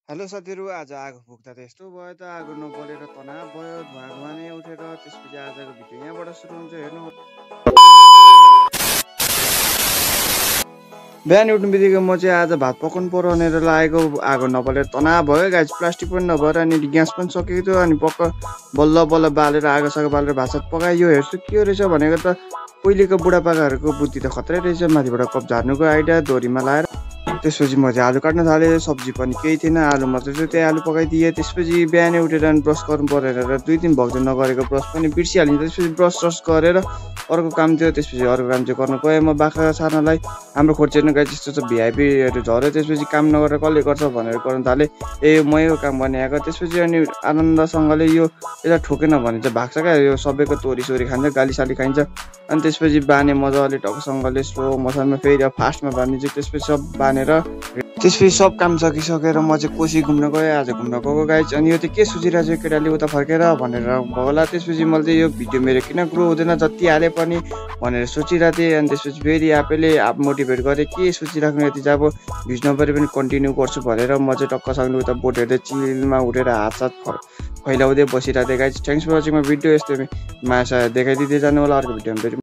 Hello साथीहरू, आज आगो फुक्दा त यस्तो भयो त, आगो नबलेर तनाव भयो, धुवा नै उठेर त्यसपछि आजको भिडियो यहाँबाट सुरु हुन्छ। हेर्नु, बिहान उठ्नु बित्तिकै म चाहिँ आज भात पकाउनु पर्यो भनेर लागेको, आगो नबलेर तनाव भयो गाइस। प्लास्टिक पनि नभएर अनि ग्यास पनि सकेको थियो, अनि बल्ल बल्ल बालेर आगोसागो बालेर भात सात पकायो। हेर्छु के रहेछ भनेको त पहिलेको बुढापाकाहरूको बुद्धि त खत्रै रहेछ। माथिबाट कप झार्नुको आइडिया दोरीमा लाएर त्यसपछि म चाहिँ आलु काट्न थालेँ। सब्जी पनि केही थिएन, आलु मात्रै थियो, त्यही आलु पकाइदिएँ। त्यसपछि बिहानै उठेर अनि ब्रस गर्नु परेर 2-3 भक्त नगरेको ब्रस पनि बिर्सिहालिन्छ। त्यसपछि ब्रस गरेर अर्को काम थियो, त्यसपछि अर्को काम चाहिँ गर्नु गएँ म बाख्रा छार्नलाई। हाम्रो खोर्चेर्नु गाई त्यस्तो त भिआइपीहरू झऱ्यो। त्यसपछि काम नगरेर कसले गर्छ भनेर गर्नु थालेँ। म यो काम गर्ने आएको। त्यसपछि अनि आनन्दसँगले यो यसलाई ठोकेन भने चाहिँ भाग्छ क्या, यो सबैको तोरी खान्छ, गालीसाली खाइन्छ। अनि त्यसपछि बाने मजाले ढकसँगले स्लो मोसनमा फेरि फास्टमा बानिदिन्छु। त्यसपछि सब बानेर त्यसपछि सब काम सकिसकेर म चाहिँ कोसी घुम्न गएँ। आज घुम्न गएको गाइज। अनि यो चाहिँ के सोचिरहेको छ केटाले उता फर्केर भनेर भयो होला। त्यसपछि मैले चाहिँ यो भिडियो मेरो किन ग्रो हुँदैन, जति हाले पनि भनेर सोचिरहेको थिएँ। अनि त्यसपछि फेरि आफैले आप मोटिभेट गरेँ, के सोचिराख्नु, यति चाहिँ अब भ्युज नपरे पनि कन्टिन्यू गर्छु भनेर म चाहिँ टक्कसँगले उता बोट हेर्दै चिलमा उठेर हातसात फैलाउँदै बसिरहेको थिएँ guys. Thanks for watching my video. यस्तै माछा देखाइदिँदै जानु होला अर्को भिडियोमा फेरि।